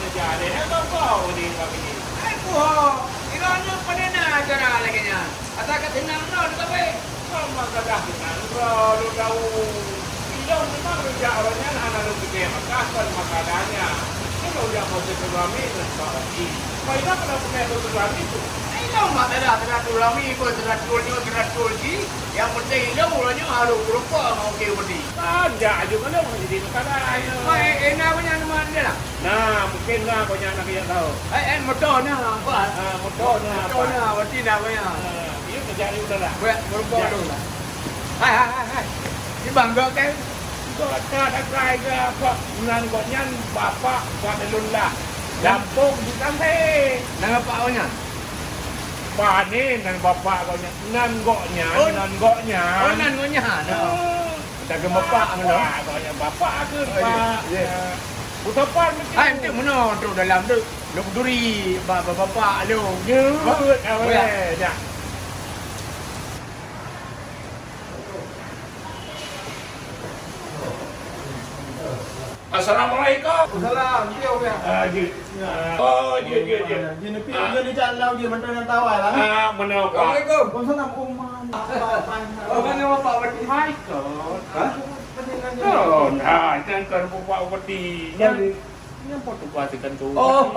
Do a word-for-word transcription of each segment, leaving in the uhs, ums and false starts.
Jadi, eh, bapak, oh, di kami ni. Eh, puho, kira ni pada na acara lagi nya. Asal kat senang no, di kafe. Sama kadah senang, bro, lu tahu. Ilong memang rujak orang nyan hana lôn pike makan, kon masalahnya. Ilong jak masuk ke rami, nampak lagi. Baiklah, kalau pakai tu rami tu. Ilong mak tada, tada tu rami pun, tada tu nyo, tada tu ji. Yang penting ilong orang nyo harus berupa dengan okey budi. Kan, jak aju mana orang jadi masalah. Eh, eh, eh, nak banyak nama dia lah. Nah, mungkin lah banyak nak kaya tahu. Eh, eh, motor ni lah, apa? Ah, motor ni lah, motor ni lah, berarti nak banyak. Ah, dia kerja ni udah lah. Buat berubah tu lah. Hai, hai, hai, hai. Ni bangga kan? Kau tak ada kerja ke apa? Nan kau nyan bapak buat lun lah. Gampung di kampung. Nama pak kau nyan? Pak ni nan bapak kau nyan. Nan kau nyan, oh, nan kau nyan. Oh, nan kau nyan. Oh. Dah ke bapak mana? Bapak, bapak ke, oh, ya, Pak? Ya. Utopan mungkin. Hai, untuk mana untuk dalam tu? Luk duri, ba-, ba-, bapak lu. Ya, betul. Ya. Assalamualaikum. Waalaikumsalam. Dia orang. Ah, dia. Oh, jeuet, jeuet, jeuet. Jeuet nepi, jeuet nepi jak lau jeuet, mantong nyang tawai lah. Ah, meunoe, Pak. Assalamualaikum. Waalaikumsalam. Oh, mana Bapak Bupati? Hai, Kon. Hah? Kon, ha, jangan Bapak Bupati. Nyang, nyang foto Pak Sekan tu. Oh.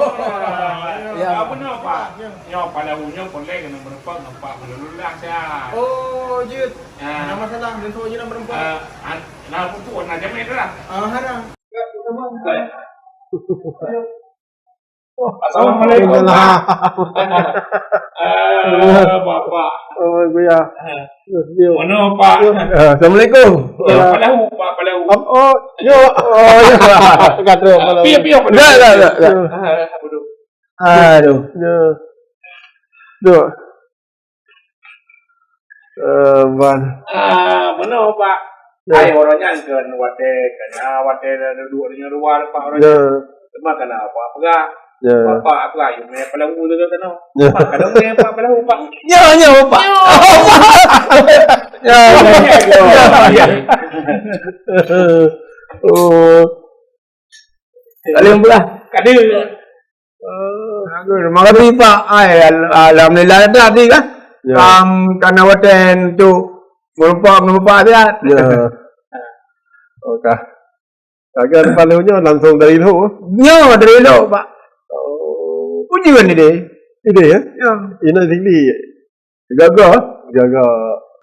Ya. Ah, meunoe, Pak. Nyoe Pak Lau, nyoe boleh kena berempat, nampak berlalu lah, siap. Oh, jeuet. Ya. Nama salah, dia suruh je nak berempat. Ah, an-, nah, pupuk, nah, jamin tu lah. Ah, haram. Assalamualaikum, Pak. Eh, Bapak. Oh, Buya. Eh. Mana, Pak? Eh, assalamualaikum. Ya, Pak Lahu, Pak, Pak Lahu. Ap-, oh, yo, oh, yo. Kata Pak Lahu. Piye, piye, Pak Lahu? Dah, dah, dah, dah. Eh, apa tu? Aduh. Ya. Duk. Eh, ban. Ah, meunoe, Pak. Ya. Hai, orang nyan keu watèe, kena watèe duek di luwa, Pak, orang nyan. Ya. Cuma kena apa-apa. Ya. Apa-apa, ayo, mé pelabu tu kena. Ya. Pak, kalau mé apa pelabu, Pak? Ya, ya, Pak. Ya. Ya, ya, ya. Oh. Kalau belah. Kada. Oh, bagus. Makasih, Pak. Ai, al-, alhamdulillah, tadi kan? Ya. Am, karena watèe tu merupa, merupa dia. Ya. Okey. Tagan paluh nyoe langsung dari Lhokseumawe? Nyoe, dari Lhokseumawe, Pak. Oh. Uji kan ide? Ide, ya? Ya. Ina tinggi. Jaga, jaga.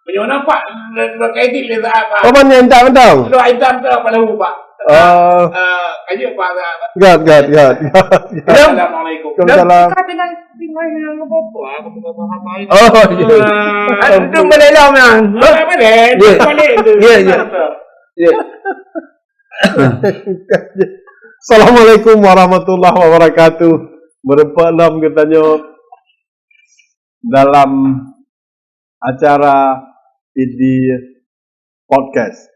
Meunyoe nampak, le-, le-, kaidit le saat, Pak. Apa ni, entah, entah? Lo itam tu apa lahu, Pak? Ah. Ah, kayu, Pak, Pak. Gat, gat, gat, gat, gat. Assalamualaikum. Waalaikumsalam. Dah, dah, dah, dah, dah, dah, dah, dah, dah, dah. Oh, iya. Ah, itu boleh lah, man. Ah, boleh. Ya. Boleh tu. Ya, ya. Ya. Assalamualaikum warahmatullahi wabarakatuh. Meureumpok lom geutanyoe dalam acara Pidie Podcast.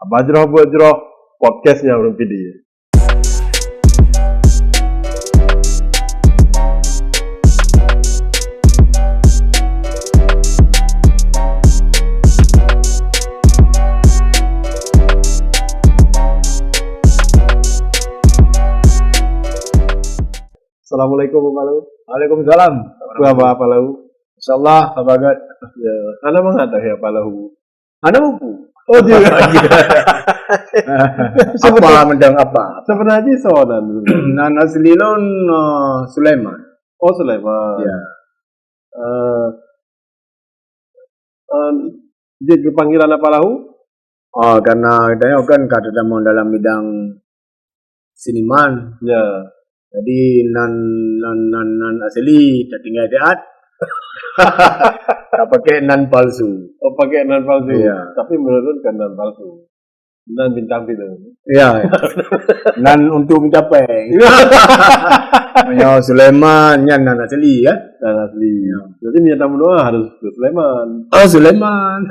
Haba jroh buet jroh, podcast nyang ureueng Pidie. Assalamualaikum, Pak Lau. Waalaikumsalam. Apa khabar, Pak Lau? Insyaallah, haba gét. Ya, hana mangat dah ya, Pak Lau. Hana mampu. Oh, dia. Apa, mendang apa? Sebenarnya so nan. Nan asli lôn, eh, Sulaiman. Oh, Sulaiman. Ya. Eh, eh, jeuet geupanggilan Apa Lahu? Oh, karena geutanyoe kan ka teutamong dalam bidang seniman. Ya. Jadi nan, nan, nan, nan asli tatinggai siat. Tapakai nan palsu. Oh, pakai nan palsu. Ya. Tapi menurun kan nan palsu. Nan bintang film. Ya. Nan untuk mencapai. Ya, Sulaiman, nyan nan asli, ya. Nan asli. Ya. Jadi, meunyo tamudoa harus ke Sulaiman. Oh, Sulaiman.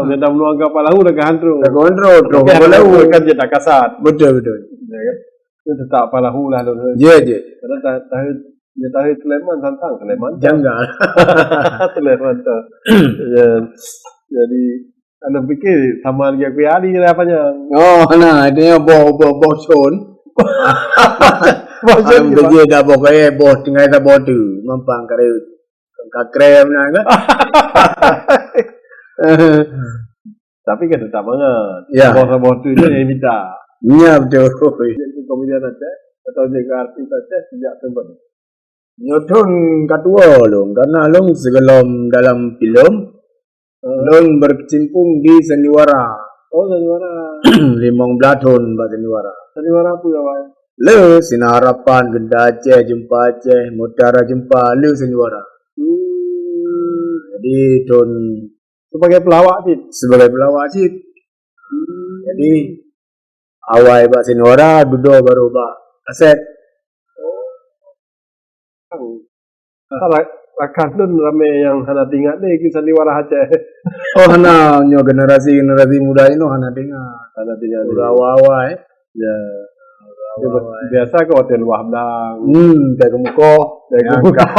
Meunyo tamudoa ke Apa Lahu, dah ke Hantro. Dah ke Hantro, terus ke Apa Lahu. Kan dia tak kasat. Betul, betul. Ya, kan? Itu tetap Apa Lahu lah, tu. Ya, ya. Karena ta-, tahu, dia tahu Sulaiman, santang Sulaiman. Janggal. Sulaiman tu. Ya. Jadi, Aneuk pikir sama lagèe kueh ali lah apa nyan. Oh, nah, itu nyan boh, boh, boh con. Boh jén. Alhamdulillah, dah boh kayèe, boh tinggai saboh tu. Mampang kare, kakrem na kan? Tapi kan tetap mangat. Ya. Boh saboh tu je yang minta. Ya, betul. Jadi, komedian Aceh, atau juga artis Aceh, sejak tu. Nyoe thon ka tuwoe lôn, karena lôn sigohlom dalam filem, eh, lôn berkecimpung di sandiwara. Oh, sandiwara. Limong blaih thon bak sandiwara. Sandiwara peue awai? Le, Sinar Harapan, Genta Aceh, Jumpa Aceh, Mutiara Jumpa, le sandiwara. Hmm. Jadi, thon sebagai pelawak cit? Sebagai pelawak cit. Hmm. Jadi, awai bak sandiwara, dudoe baru bak kaset. Oh. Salah, rakan lôn ramé nyang hana teuingat deh keu sandiwara Aceh. Oh, hana, nyoe generasi-generasi muda inoe hana teuingat. Hana teuingat deh. Uroe awai-awai. Ya. Uroe awai-awai. Biasa keu watèe luwah blang. Hmm, watèe keumukoh. Watèe keumukoh.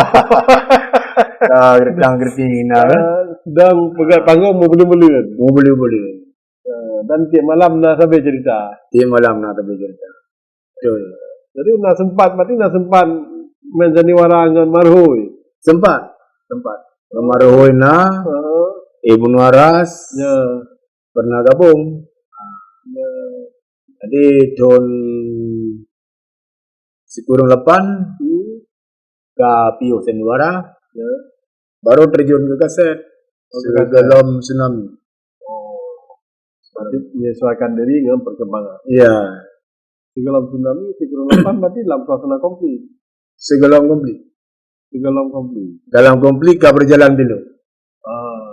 Ka geureuntang-geureuntang na, kan? Dan peugöt panggong meubeuleuen-beuleuen. Meubeuleuen-beuleuen. Eh, dan tiep malam na sabe cerita. Tiep malam na sabe cerita. Betul. Jadi na sempat, berarti na sempat main sandiwara ngon Marhoi. Sempat, sempat. Ngon Marhoi na, heeh. Ibnu Aras, ya, pernah gabung. Ya. Jadi thon sikureueng lapan, hmm, ka piôh sandiwara, ya, baru terjun ke kaset. Oh, ke kaset. Sigohlom tsunami. Oh. Berarti menyesuaikan diri dengan perkembangan. Ya. Sigohlom tsunami, sikureueng lapan berarti dalam suasana konflik. Sigohlom konflik. Sigohlom konflik. Dalam konflik ka berjalan dulu. Ah.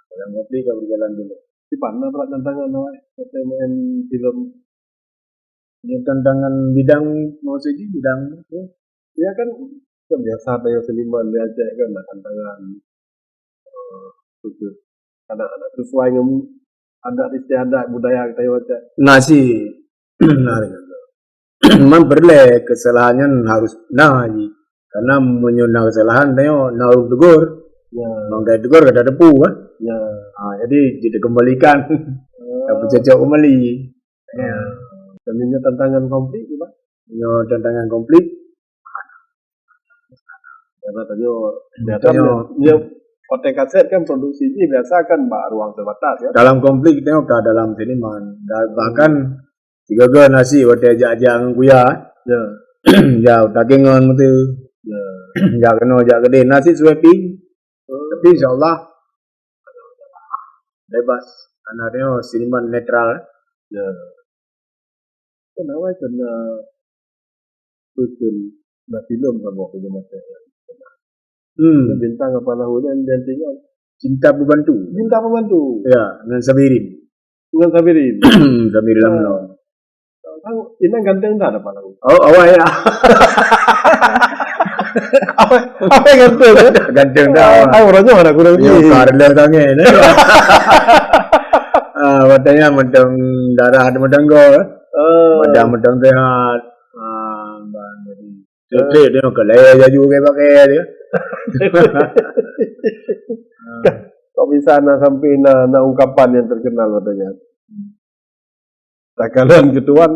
Dalam konflik ka berjalan dulu. Di mana berat tantangan awak? Kata main film. Nyoe tantangan bidang, maksud jih bidang, ya. Ya kan, kan biasa tanyoe seniman di Aceh kan, na tantangan, eh, khusus. Kadang-kadang sesuai ngon adat istiadat budaya tanyoe Aceh. Na cit. Nah, memang peureulèe kesalahan nyan harus na jih. Karena meunyoe na kesalahan, tanyoe na ureueng tegur. Ya. Mangkai tegur ka tateupeue, kan? Ya. Ha, jadi kita kembalikan. Oh. Ka peucocok kembali. Ya. Dan nyoe tantangan konflik, Pak? Nyoe tantangan konflik. Karena tanyoe, biasa tanyoe, nyoe, nyoe, watèe kaset kan produksi jih biasa kan bak ruang terbatas, ya. Dalam konflik tanyoe ka dalam seniman. Dan bahkan sigoe-goe na cit watèe jak-jak ngon kuya. Ya. Jak takengon meuteu. Ya. Jak keunoe, jak keudeh, na cit sweeping. Oh. Tapi insya Allah bebas. Karena dia seniman netral. Ya. Kan awai kena susun na filem saboh keu masa. Hmm. Bintang apa lahu dan, dan tinggal. Cinta Pembantu. Cinta Pembantu. Ya, ngon Sabirin. Ngon Sabirin. Sabirin Lamno. Kan inong ganteng dah dapat lagu. Oh, awai ya. Awai, awai ganteng, ya? Ganteng dah. Ah, orang nyoe anak kurang ni. Yo, karena sangat, eh. Ah, watèe nyan mantong darah di mantong gol. Oh. Badan mantong sehat. Ah, bang, jadi. Trek-trek dia ke laya jaju ke pakai dia. Kok bisa na sampai na, na ungkapan yang terkenal watèe nyan? Takalon keu tuan,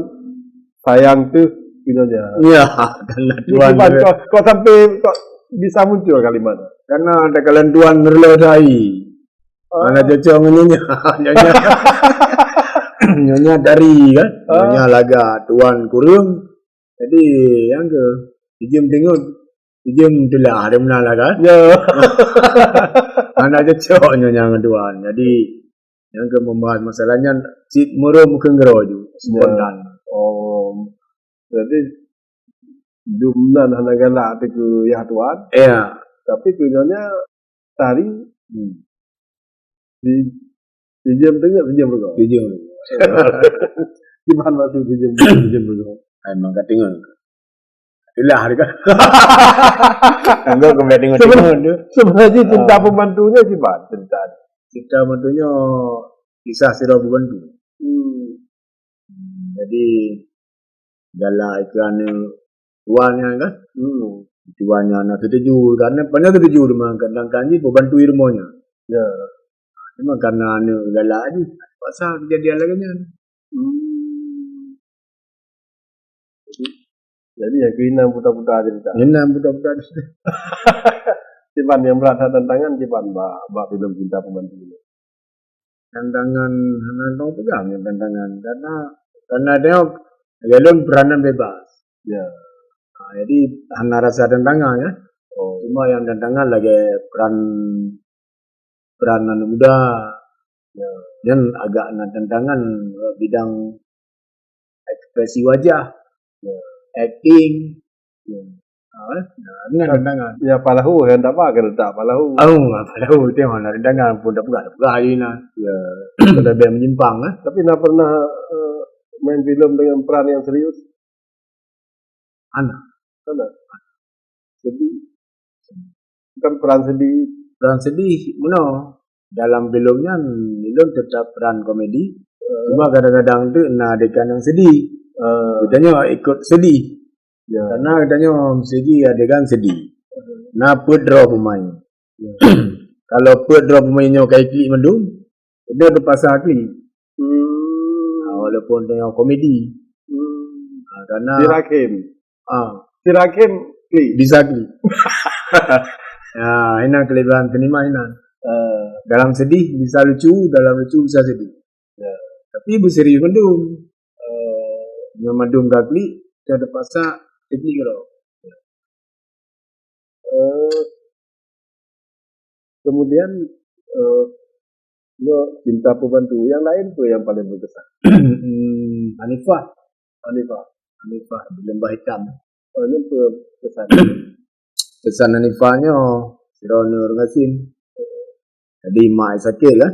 sayang teuh keu nyonya. Ya, karena tuan. Kok, kok sampai kok bisa muncul kalimat? Karena takalon tuan meureuloh dai. Oh. Mana cocok ngon nyonya. Nyonya, nyonya dari kan. Oh. Nyonya lagak tuan kureueng. Jadi nyang keu sijeuem deungon, sijeuem teulah, ada meunan lah kan. Ya. Mana cocok nyonya ngon tuan. Jadi nyang keu membahas masalah nyan cit meuruem keu ngeuro ju, spontan. Oh. Berarti dum nan hana galak teuh keu yah tuan. Ya. Tapi keu nyonya tari, hmm, di, sijeuem teungoh, sijeuem beugöt. Sijeuem. Di mana maksud sijeuem, sijeuem beugöt? Ai, mangkat teungoh. Itulah dia kan. Anggap kembali tengok-tengok tu. Sebenarnya cinta pembantunya gimana ceritanya? Cinta pembantunya kisah sidroe pembantu. Hmm. Hmm, jadi galak keu aneuk tuan nyan kan. Hmm. Tuan nyan hana setuju, karena hana setuju teuma, kadang-kadang jih pembantu di rumoh nyan. Ya. Cuma karena aneuk galak jih, paksa kejadian lagèe nyan. Hmm. Jadi, Jadi, ya, keuinan puta-puta cerita. Keuinan puta-puta cerita. Kiban nyang brat that tantangan, kiban bak, bak filem Cinta Pembantu ni. Tantangan hana teupeugah nyan tantangan, karena, karena dia, dia lôn peranan bebas. Ya. Ha, jadi hana rasa tantangan, ya. Oh. Cuma yang tantangan lagèe peran, peran aneuk muda. Ya. Dan agak na tantangan, eh, bidang ekspresi wajah, ya, acting. Ya. Ha, eh? Nah, ini kan tantangan. Ya, palahu, ya, tak apa, kena tak palahu. Oh, palahu, tengok lah, tantangan pun tak peugah, tak peugah hari ni. Ya. Sudah biar menyimpang, eh. Tapi nak pernah, eh, main filem dengan peran yang serius? Hana. Hana. Sedih. Bukan peran sedih. Peran sedih, meunoe. Dalam filem nyan, ulôn tetap peran komedi. Eh. Cuma kadang-kadang tu na adegan yang sedih. Eh. Geutanyoe ikut sedih. Ya. Karena geutanyoe mesti adegan sedih. Eh. Na peuet droe pemain. Ya. Kalau peuet droe pemain nyoe ka iklik mandum, udah terpaksa klik. Hmm. Ha, walaupun tengok komedi. Hmm. Ha, karena Sirakim. Ah. Sirakim klik. Bisa klik. Ya, ini kelebihan seniman ini. Eh. Dalam sedih bisa lucu, dalam lucu bisa sedih. Ya. Tapi berserius mandum. Eh. Yang mandum ka klik, kita terpaksa klik loh. Eh, kemudian, eh, nyoe Cinta Pembantu. Yang lain peue yang paling berkesan? Hmm, Hanifah. Hanifah. Hanifah di Lembah Hitam. Oh, nyan peue kesan? Kesan Hanifah nyoe, sidroe ureueng gasien. Jadi mak sakét kan?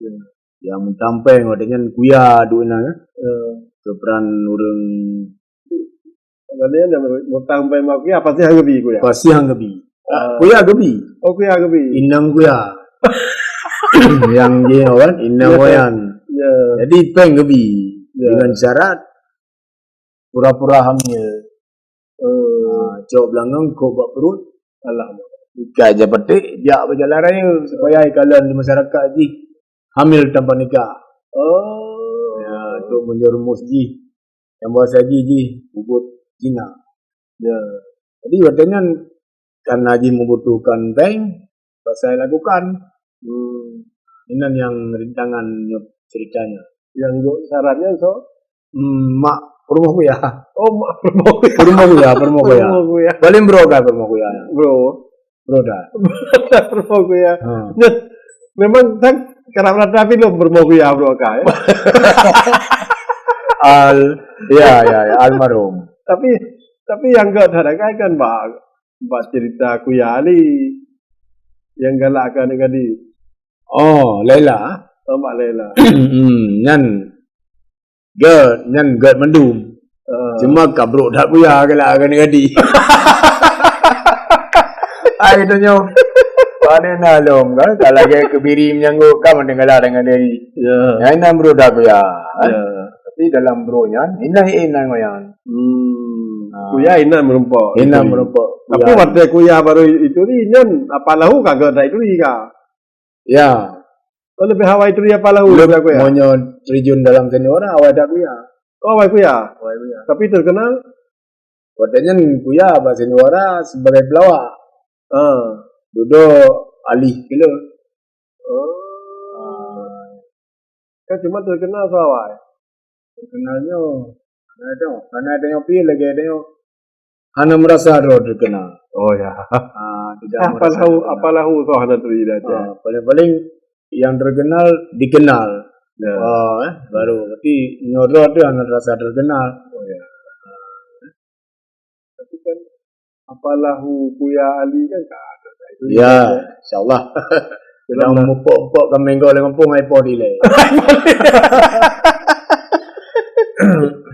Ya. Yang meutampai ngon nyan kuya duek inan kan? Ya. Keu peran ureueng Makanya, meutampai mak kuya, pasti han geubi kuya. Pasti han geubi. Ah. Kuya geubi. Oh, kuya geubi. Inong kuya. Yang dia kan, inong, ya, wayan. Ya. Jadi, peng geubi. Ya. Dengan syarat pura-pura hamil. Oh. Ah, cok beulangong, kok bak perut. Alah. Ikat je petik, jak berjalan raya. Supaya ikalon di masyarakat jih hamil tanpa nikah. Oh. Ya, tu menjerumus jih. Yang bahasa jih, jih, peubuet zina. Ya. Jadi, watèe nyan, karena jih membutuhkan bank, pasai lakukan. Hmm. Inan yang rintangan nyoe ceritanya. Yang jok syaratnya, so? Hmm, mak peurumoh kuya. Oh, mak peurumoh kuya. Peurumoh kuya, peurumoh kuya. Peurumoh kuya. Paling bro kan peurumoh kuya. Bro. Bro dah. Bro dah, peurumoh kuya. Ha. Nyan, memang kan karab rata filem peurumoh kuya, bro, ka, ya? Al-, ya, ya, ya, almarhum. Tapi, tapi nyang gèt that kan, kan bak, bak cerita Kuya Ali nyang galak keu aneuk gadis. Oh, Laila. Oh, bak Laila. Hmm, nyan gèt, nyan gèt mandum. Ah. Cuma ka brok that kuya galak keu aneuk gadis. Ai, tanyoe. Pane na lom kan, ka lagèe keubiri meunyanggok kan, meudeungoe dengan diri. Ya. Nyan inan brok that kuya, kan? Ya. Tapi dalam brok nyan, inan, inan ngoyan. Hmm. Ah. Kuya inan meurumpok. Inan meurumpok. Tapi watèe kuya baru ituri, nyan apa lahu ka gèt that ituri ka? Ya. Oh, leubeh awai turi apa lahu, leubeh kuya? Meunyoe terjun dalam seni wara, awai that kuya. Oh, awai kuya? Awai kuya. Tapi terkenal? Watèe nyan kuya bak seni wara sebagai pelawak. Ah. Duduk alih kilo. Oh. Ah. Kan cuma terkenal soe awai? Terkenal nyoe. Karena tanyoe, karena tanyoe pih lagèe tanyoe hana merasa droe terkenal. Oh, ya. Ah, tidak merasa terkenal. Apa lahu, apa lahu soe hana turi dah, ya? Ah, paling-paling yang terkenal dikenal. Ya. Ah, eh, baru. Tapi nyoe droe tu hana terasa terkenal. Oh, ya. Tapi kan, apa lahu Kuya Ali kan ka ada. Itu ya, ya, insyaallah. Dalam mupok-mupok kami enggak lagi mampu ngai po dilek.